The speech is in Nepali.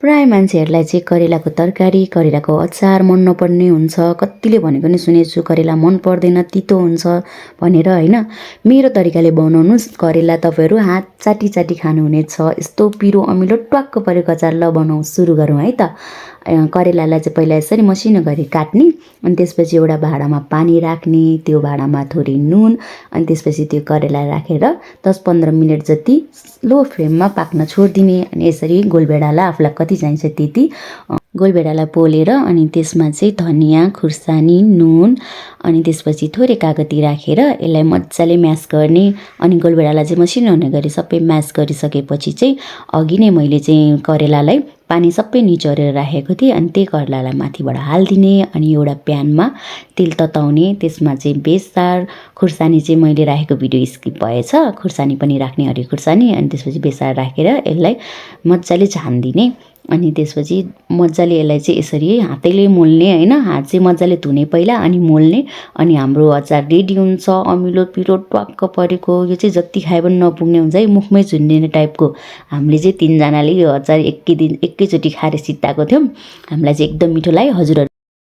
प्राय मान्छेहरूलाई चाहिँ करेलाको तरकारी करेलाको अचार मन नपर्ने हुन्छ। कतिले भनेको नि सुनेको छु करेला मन पर्दैन तितो हुन्छ भनेर होइन। मेरो तरिकाले बनाउनुहोस् करेला तपाईँहरू हात चाटी चाटी खानुहुनेछ। यस्तो पिरो अमिलो ट्वाक्क परेको अचार ल बनाउँ सुरु गरौँ है त। करेलालाई चाहिँ पहिला यसरी मसिनो गरी काट्ने अनि त्यसपछि एउटा भाँडामा पानी राख्ने, त्यो भाँडामा थोरै नुन अनि त्यसपछि त्यो करेला राखेर 10-15 मिनट जति लो फ्लेममा पाक्न छोडिदिने। अनि यसरी गोलभेडालाई आफूलाई कति चाहिन्छ त्यति गोलभेडालाई पोलेर अनि त्यसमा चाहिँ धनियाँ खुर्सानी नुन अनि त्यसपछि थोरै कागती राखेर यसलाई मजाले म्यास गर्ने। अनि गोलभेडालाई चाहिँ मसिनो हुने गरी सबै म्यास गरिसकेपछि चाहिँ अघि नै मैले चाहिँ करेलालाई पानी सबै निचोरेर राखेको थिएँ। अनि त्यही करेलालाई माथिबाट हालिदिने अनि एउटा प्यानमा तेल तताउने, त्यसमा चाहिँ बेसार खुर्सानी चाहिँ मैले राखेको भिडियो स्किप भएछ, खुर्सानी पनि राख्ने हरियो खुर्सानी। अनि त्यसपछि बेसार राखेर यसलाई मजाले झानिदिने। अनि त्यसपछि मजाले यसलाई चाहिँ यसरी हातैले मोल्ने होइन, हात चाहिँ मजाले धुने पहिला अनि मोल्ने। अनि हाम्रो अचार रेडी हुन्छ। अमिलो पिरो ट्वाक्क परेको, यो चाहिँ जति खाए पनि नपुग्ने हुन्छ है, मुखमै झुन्डिने टाइपको। हामीले चाहिँ 3जनाले यो अचार एकैचोटि खाएर सिद्धाएको थियौँ। हामीलाई चाहिँ एकदम मिठो लाग्यो। हजुरहरू